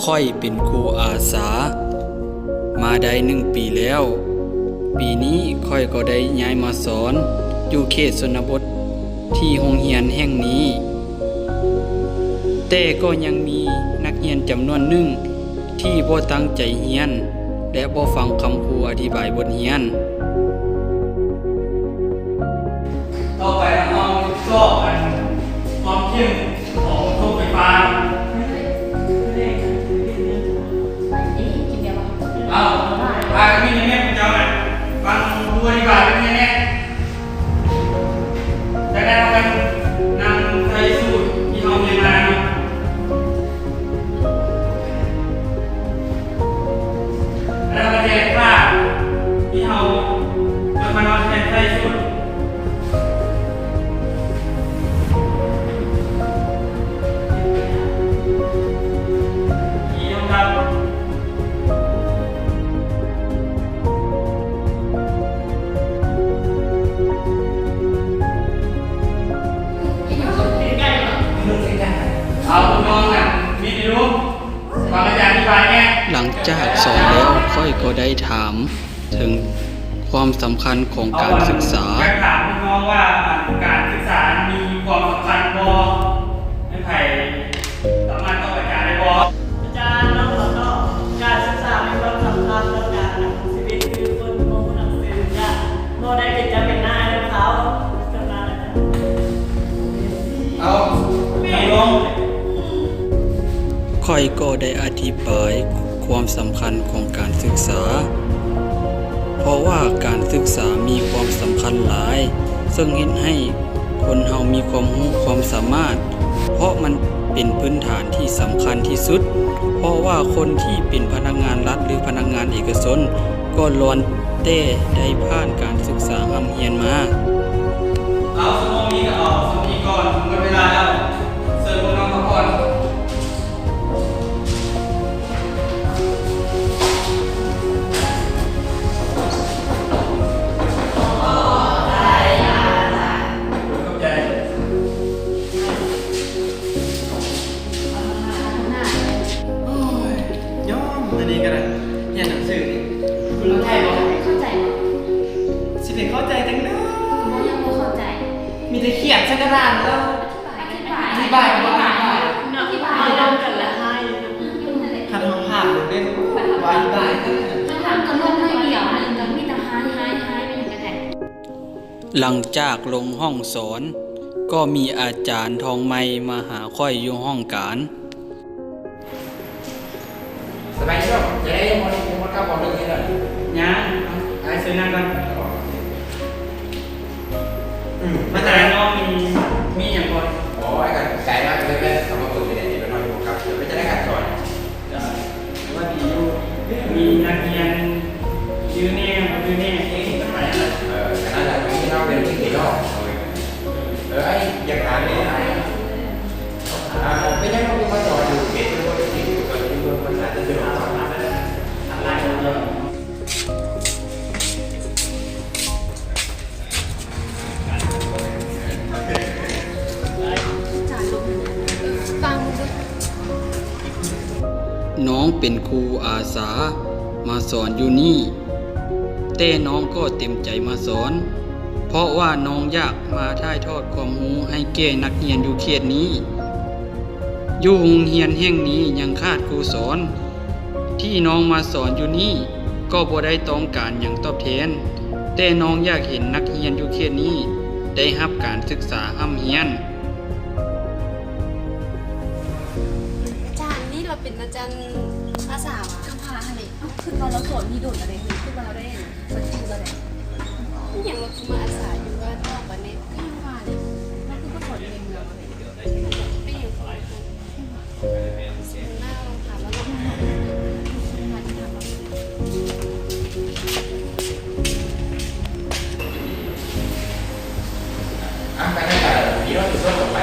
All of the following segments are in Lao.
ຂ້ອຍເປັນຄູອາສາມາໄດ້ໜຶ່ງປີແລ້ວ. ປີນີ້ຂ້ອຍກໍໄດ້ຍ້າຍມາສອນຢູ່ເຂດຊົນນະບົດທີ່ໂຮງຮຽນແຫ່ງນີ້, ແຕ່ກໍຍັງມີນັກຮຽນຈຳນວນໜຶ່ງທີ່ບໍ່ຕັ້ງໃຈຮຽນ ແລະ ບໍ່ຟັງຄຳຄູອະທິບາຍບົດຮຽນ. ຕໍ່ໄປເຮົາຊອກອັນຄວາມເຂັ້ມຂອງໂທກໄຟຟ້າ. ເອົາ ພາກັນມີແນວແນວຂອງເຈົ້ານະ ຟັງຄູອະທິບາຍເປັນແນວແນວ. ຈາກນັ້ນເຮົາກໍນຳໃສ່ສູດທີ່ເຮົາຮຽນມາເນາະ. ແລ້ວກໍແທນຄ່າທີ່ເຮົາເອົາມານຳແທນໃສ່ສູດ E ເທົ່າກັບ ເອົາ ລູກນ້ອງນະ ມີຢູ່ ຟັງອາຈານອະທິບາຍແດ່. ຫຼັງຈາກສອນແລ້ວ ຂ້ອຍກໍໄດ້ຖາມເຖິງຄວາມສຳຄັນຂອງການສຶກສາ. ຢາກຖາມລູກນ້ອງວ່າ ການສຶກສາມີຄວາມສຳຄັນບໍ່? ແມ່ນໃຜສາມາດຕອບອາຈານໄດ້ບໍ່? ອາຈານ ນ້ອງຂໍຕອບ, ການສຶກສາມີຄວາມສຳຄັນຕໍ່ການດຳລົງຊີວິດ, ຄືຄົນບໍ່ຮູ້ໜັງສືຈະບໍ່ໄດ້ເປັນເຈົ້າເປັນນາຍນຳເຂົາ. ສ່ຳນັ້ນແຫຼະ. ເອົາ ນັກລຽນ. ຂ້ອຍກໍໄດ້ອະທິບາຍຄວາມສຳຄັນຂອງການສຶກສາ, ເພາະວ່າການສຶກສາມີຄວາມສຳຄັນຫຼາຍ, ເຊິ່ງເຮັດໃຫ້ຄົນເຮົາມີຄວາມຮູ້ຄວາມສາມາດ, ເພາະມັນເປັນພື້ນຖານທີ່ສຳຄັນທີ່ສຸດ, ເພາະວ່າຄົນທີ່ເປັນພະນັກງານລັດ ຫຼື ພະນັກງານເອກະຊົນ ກໍລ້ວນແຕ່ໄດ້ຜ່ານການສຶກສາຮ່ຳຮຽນມາ. ເອົາ ຊົ່ວໂມງນີ້ກໍເອົາສ່ຳນີ້ກ່ອນ, ໝົດເວລາແລ້ວ. ເຊີນພວກນ້ອງພັກຜ່ອນ. ຂອບໃຈ. ໂອ້ຍ ຍອມ ອັນນີ້ກໍໄດ້ ຮຽນໜັງສືນີ້ ເຂົ້າໃຈບໍ່? ເຂົ້າໃຈ. ຊິໄດ້ເຂົ້າໃຈຈັ່ງໃດ? ກໍຍັງບໍ່ເຂົ້າໃຈ. ມີແຕ່ຂຽນໃສ່ກະດານແລ້ວ ອະທິບາຍ ອະທິບາຍ ອະທິບາຍ ອະທິບາຍ ອະທິບາຍ ເຮົານຳກັນລະຮ້າຍຢູ່ນະ. ຄັນເຮົາຖາມເບິ່ງເດ້ ວ່າອະທິບາຍ ຖ້າຖາມກໍລົງໜ້ອຍດຽວ ອັນອື່ນກໍມີແຕ່ຮ້າຍ ຮ້າຍ ຮ້າຍ ແມ່ນຫຍັງກໍໄດ້. ຫຼັງຈາກລົງຫ້ອງສອນ ກໍມີອາຈານທອງໃໝ່ມາຫາຂ້ອຍຢູ່ຫ້ອງການ. ສະບາຍດີເນາະ? ຈະໄດ້ຍັງບໍ່ໄດ້ ຍັງບໍ່ກັບອອກເລີຍເນາະ? ຍັງ. ອ້າຍເຊີນນັ່ງກ່ອນ. ອືມ ມາຫານ້ອງນີ້ມີຫຍັງບໍ່? ໂອ້ຍ ກໍໄກມາກເລີຍ ເຂົ້າມາເບິ່ງໄດ້ ເດັກນ້ອຍບໍ່ກັບ. ເປັນຈັ່ງໃດການສອນ? ວ່າດີຢູ່ ມີນັກຮຽນດື້ແດ່ ບໍ່ດື້ແດ່. ເອີ ຂະໜາດນັ້ນຍັງມີເຮົາເປັນທີ່ເນາະ. ເອີ ອ້າຍຢາກຖາມແດ່ ອ່າ ເປັນຫຍັງເຮົາຄືມາສອນຢູ່ເຂດຊົນນະບົດ ຢູ່ເຂດຊົນນະບົດ ມັນອາດຈະສະດວກກວ່າ? ນ້ອງເປັນຄູອາສາມາສອນຢູ່ນີ້, ແຕ່ນ້ອງກໍເຕັມໃຈມາສອນ, ເພາະວ່ານ້ອງຢາກມາຖ່າຍທອດຄວາມຮູ້ໃຫ້ແກ່ນັກຮຽນຢູ່ເຂດນີ້. ຢູ່ໂຮງຮຽນແຫ່ງນີ້ຍັງຂາດຄູສອນ. ທີ່ນ້ອງມາສອນຢູ່ນີ້ກໍບໍ່ໄດ້ຕ້ອງການຫຍັງຕອບແທນ, ແຕ່ນ້ອງຢາກເຫັນນັກຮຽນຢູ່ເຂດນີ້ໄດ້ຮັບການສຶກສາຮ່ຳຮຽນ. ອາຈານ ນີ້ລາວເປັນອາຈານອາສາຫວາ? ກຳພາຫັ້ນເດ. ເອົ້າ ຄິດວ່າລາວສອນນີ້ດົນແລ້ວເດ. ຄິດວ່າລາວໄດ້ບັນຈຸແລ້ວເດ. ອີ່ຫຍັງລາວຄືມາອາສາຢູ່ວ່ານອກບາດນີ້? ກໍຍັງວ່າເດ ລາວຄືບໍ່ສອນຢູ່ໃນເມືອງເດ. ອ່ະ ໄປທາງໃດ? ມີລົດຢູ່ ລົດອອກໄປ.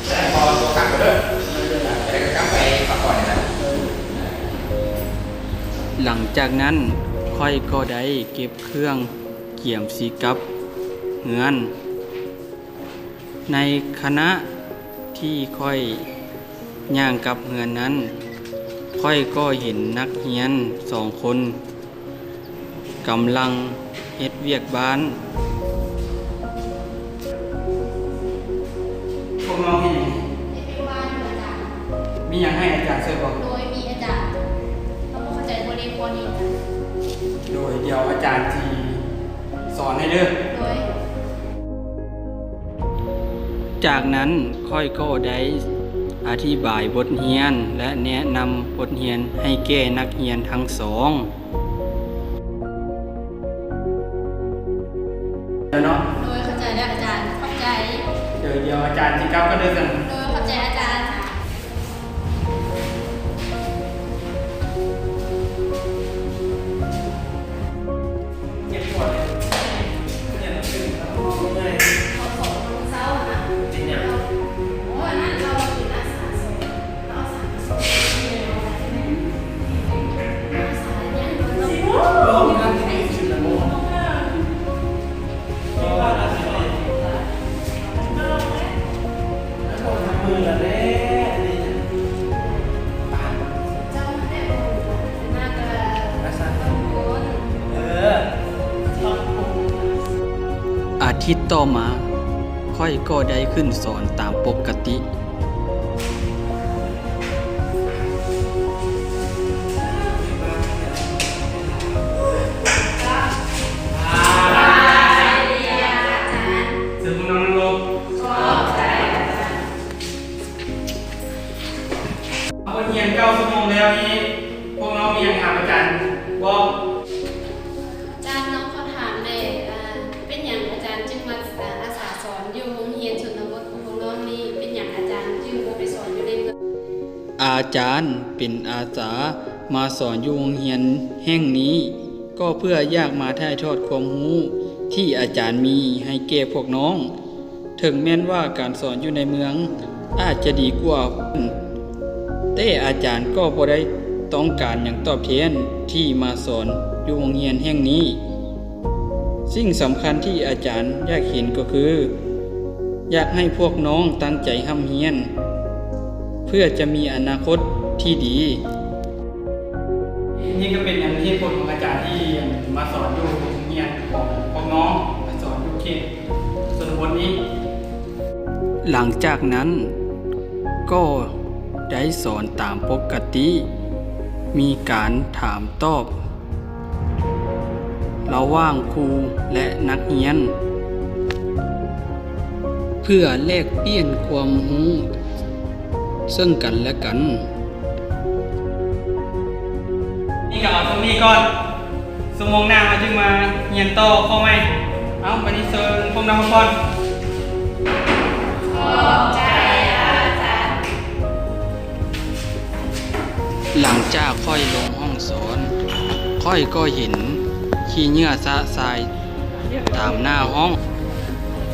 ແລ້ວພໍຕົວກັບໄປເດີ. ແລ້ວກໍກັບໄປພັກຜ່ອນນີ້ລະ. ເອີ. ຫຼັງຈາກນັ້ນ ຂ້ອຍກໍໄດ້ເກັບເຄື່ອງກຽມຊິກັບເຮືອນ. ໃນຂະນະທີ່ຂ້ອຍຍ່າງກັບເຮືອນນັ້ນ, ຂ້ອຍກໍເຫັນນັກຮຽນສອງຄົນ ກຳລັງເຮັດວຽກບ້ານ. ພວກນ້ອງເຮັດຫຍັງ? ເຮັດວຽກບ້ານຢູ່ອາຈານ. ມີຫຍັງໃຫ້ອາຈານຊ່ວຍບໍ່? ໂດຍ ມີອາຈານ. ເຮົາບໍ່ເຂົ້າໃຈຂໍ້ນີ້ຂໍ້ນີ້. ໂດຍ ດຽວອາຈານຊິສອນໃຫ້ເດີ. ໂດຍ. ຈາກນັ້ນຂ້ອຍກໍໄດ້ອະທິບາຍບົດຮຽນ ແລະ ແນະນຳບົດຮຽນໃຫ້ແກ່ນັກຮຽນທັງສອງ. ແລ້ວເນາະ? ໂດຍ ເຂົ້າໃຈແລ້ວອາຈານ. ຂອບໃຈ. ເດີ ດຽວອາຈານຊິກັບກ່ອນເດີຊັ້ນ. ໂດຍ ຂອບໃຈອາຈານ. ເຈັບປວດເລີຍ ເປັນຫຍັງ? ເປັນເນາະ ເມື່ອຍ. ເຂົາສອນມື້ເຊົ້າຫັ້ນນະ. ເປັນຫຍັງ? ໂອ້ ອັນນັ້ນເຂົາເປັນອາສາສອນ ເອົາສາມສອນ ອາສາຫຍັງເນາະ. ອາທິດຕໍ່ມາ, ຂ້ອຍກໍໄດ້ຂຶ້ນສອນຕາມປົກກະຕິ. ເຊີນພວກນ້ອງນັ່ງລົງ. ເຮົາຮຽນເກົ້າຊົ່ວໂມງແລ້ວນີ້ ພວກນ້ອງມີຫຍັງຖາມອາຈານບໍ່? ອາຈານ ນ້ອງຂໍຖາມແດ່ ເປັນຫຍັງອາຈານຈຶ່ງມາ ອາ ອາສາສອນຢູ່ໂຮງຮຽນຊົນນະບົດຂອງພວກນ້ອງນີ້? ເປັນຫຍັງອາຈານຈຶ່ງບໍ່ໄປສອນຢູ່ໃນເມືອງ? ອາຈານເປັນອາສາມາສອນຢູ່ໂຮງຮຽນແຫ່ງນີ້ ກໍເພື່ອຢາກມາຖ່າຍທອດຄວາມຮູ້ທີ່ອາຈານມີໃຫ້ແກ່ພວກນ້ອງ. ເຖິງແມ່ນວ່າການສອນຢູ່ໃນເມືອງອາດຈະດີກວ່າ, ແຕ່ອາຈານກໍບໍ່ໄດ້ຕ້ອງການຫຍັງຕອບແທນທີ່ມາສອນຢູ່ໂຮງຮຽນແຫ່ງນີ້. ສິ່ງສຳຄັນທີ່ອາຈານຢາກເຫັນກໍຄື ຢາກໃຫ້ພວກນ້ອງຕັ້ງໃຈຮ່ຳຮຽນ ເພື່ອຈະມີອະນາຄົດທີ່ດີ. ນີ້ກໍເປັນເຫດຜົນຂອງອາຈານທີ່ມາສອນຢູ່ໂຮງຮຽນຂອງພວກນ້ອງ, ມາສອນຢູ່ເຂດຊົນນະບົດນີ້. ຫຼັງຈາກນັ້ນກໍໄດ້ສອນຕາມປົກກະຕິ, ມີການຖາມຕອບ ລະຫວ່າງຄູ ແລະ ນັກຮຽນ ເພື່ອແລກປ່ຽນຄວາມຮູ້ເຊິ່ງກັນ ແລະ ກັນ. ນີ້ກໍເອົາສ່ຳນີ້ກ່ອນ, ຊົ່ວໂມງໜ້າເຮົາຈຶ່ງມາຮຽນຕໍ່ຂໍ້ໃໝ່. ເອົາ, ບັດນີ້ເຊີນພວກນ້ອງພັກຜ່ອນ. ຂອບໃຈອາຈານ. ຫຼັງຈາກຂ້ອຍລົງຫ້ອງສອນ, ຂ້ອຍກໍເຫັນຂີ້ເຫຍື້ອຊະຊາຍຕາມໜ້າຫ້ອງ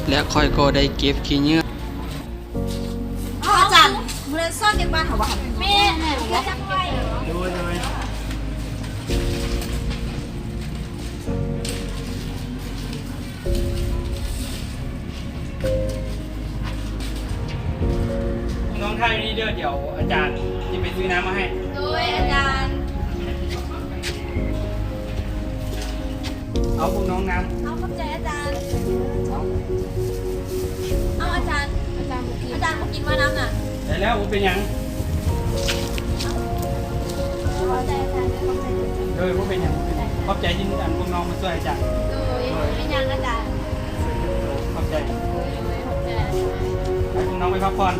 ແລະ ຂ້ອຍກໍໄດ້ເກັບຂີ້ເຫຍື້ອ. ເອົາ ອາຈານ, ມື້ນັ້ນສອນວຽກບ້ານເຮົາບໍ່? ແມ່ນ. ໂດຍ ໂດຍ. ນ້ອງຖ້າຢູ່ນີ້ເດີ, ດຽວອາຈານຊິໄປຊື້ນ້ຳມາໃຫ້. ໂດຍ ອາຈານ. ເອົາພວກນ້ອງນ້ຳ. ເອົາ, ຂອບໃຈອາຈານ. ເອົາ ອາຈານ, ອາຈານບໍ່ກິນ, ອາຈານບໍ່ກິນວ່ານ້ຳນະ? ໄດ້ແລ້ວ, ບໍ່ເປັນຫຍັງ. ໂດຍ ບໍ່ເປັນຫຍັງ, ຂອບໃຈທີ່ອັນພວກນ້ອງມາຊ່ວຍອາຈານ. ໂດຍ ບໍ່ເປັນຫຍັງອາຈານ. ຂອບໃຈ. ໂດຍ ຂອບໃຈອາຈານ. ໃຫ້ພວກນ້ອງໄປພັກຜ່ອນ.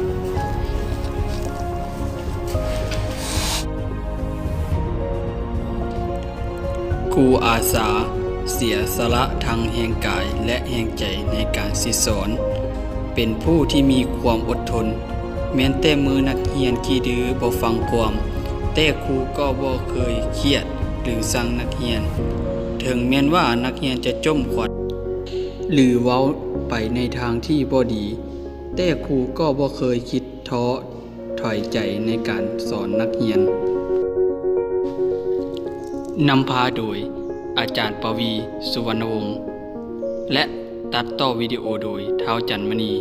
ຄູອາສາເສຍສະຫຼະທັງແຮງກາຍ ແລະ ແຮງໃຈໃນການສິດສອນ, ເປັນຜູ້ທີ່ມີຄວາມອົດທົນ. ແມ່ນແຕ່ມື້ນັກຮຽນຂີ້ດື້ບໍ່ຟັງຄວາມ, ແຕ່ຄູກໍບໍ່ເຄີຍຄຽດ ຫຼື ຊັງນັກຮຽນ. ເຖິງແມ່ນວ່ານັກຮຽນຈະຈົ່ມຄວັນ ຫຼື ເວົ້າໄປໃນທາງທີ່ບໍ່ດີ, ແຕ່ຄູກໍບໍ່ເຄີຍຄິດທໍ້ຖອຍໃຈໃນການສອນນັກຮຽນ. ນຳພາໂດຍ ອາຈານປະວີ ສຸວັນນະວົງ ແລະ ຕັດຕໍ່ວິດີໂອໂດຍ ທ້າວ ຈັນມະນີ.